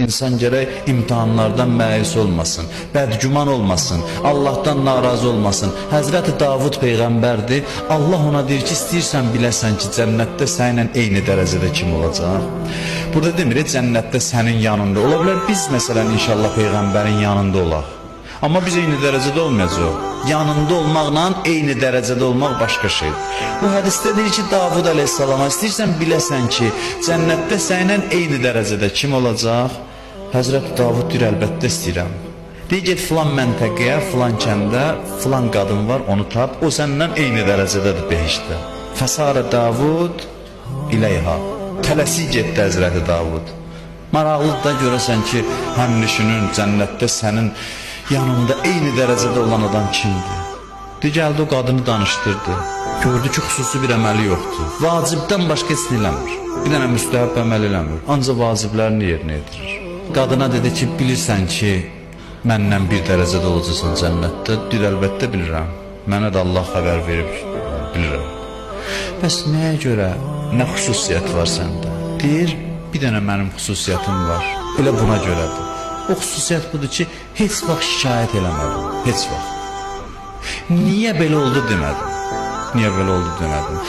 İnsan gərək imtahanlardan məyus olmasın, bədgüman olmasın, Allahdan narazı olmasın. Həzrəti Davud peyğəmbərdir. Allah ona deyir ki, istəyirsən biləsən ki, cənnətdə səninlə eyni dərəcədə kim olacaq? Burada demir, cənnətdə sənin yanında. Ola bilər biz məsələn inşallah peyğəmbərin yanında olaq. Amma biz eyni dərəcədə olmayacağıq. Yanında olmaqla eyni dərəcədə olmaq başqa şeydir. Bu hədisdə deyir ki, Davud əleyhissalama istəyirsən biləsən ki, cənnətdə səninlə eyni dərəcədə kim olacaq? Həzrət Davud deyir, əlbəttə istəyirəm. Deyir, get filan məntəqəyə, filan kəndə, filan qadın var, onu tap. O səndən eyni dərəcədədir behiştdə. Fəsarə Davud iləyha. Tələsik getdi Həzrəti Davud. Maraqlıdır da görəsən ki, həmnişinin cənnətdə sənin yanında eyni dərəcədə olan adam kimdir? De gəldi o qadını danışdırdı. Gördü ki, xüsusi bir əməli yoxdur. Vacibdən başqa heç nə eləmir. Bir dənə müstəhəb əməl eləmir. Ancaq vaciblərini yerinə yetirir. Qadına dedi ki, bilirsən ki, məndən bir dərəcədə olacaqsan cənnətdə. Deyir, əlbəttə bilirəm. Mənə də Allah xəbər verib, bilirəm. Bəs nəyə görə, nə xüsusiyyət var səndə? Deyir, bir dənə mənim xüsusiyyətim var. Elə buna görədir. O xüsusiyyət budur ki, heç vaxt şikayət eləmədim. Heç vaxt. Niyə belə oldu demədim. Niyə belə oldu demədim.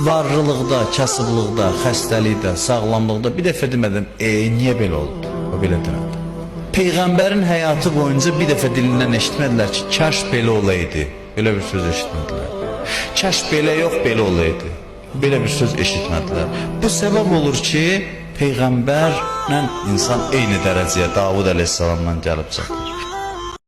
Varlılıqda, kasıblıqda, xəstəlikdə, sağlamlıqda bir dəfə demədim, niyə belə oldu? O belə demədim. Peyğəmbərin həyatı boyunca bir dəfə dilindən eşitmədilər ki, kaş belə olaydı. Belə bir söz eşitmədilər. Kaş belə yox, belə olaydı. Belə bir söz eşitmədilər. Bu səbəb olur ki, peyğəmbərlə insan eyni dərəcəyə Davud əleyhissalamla gəlib çatır.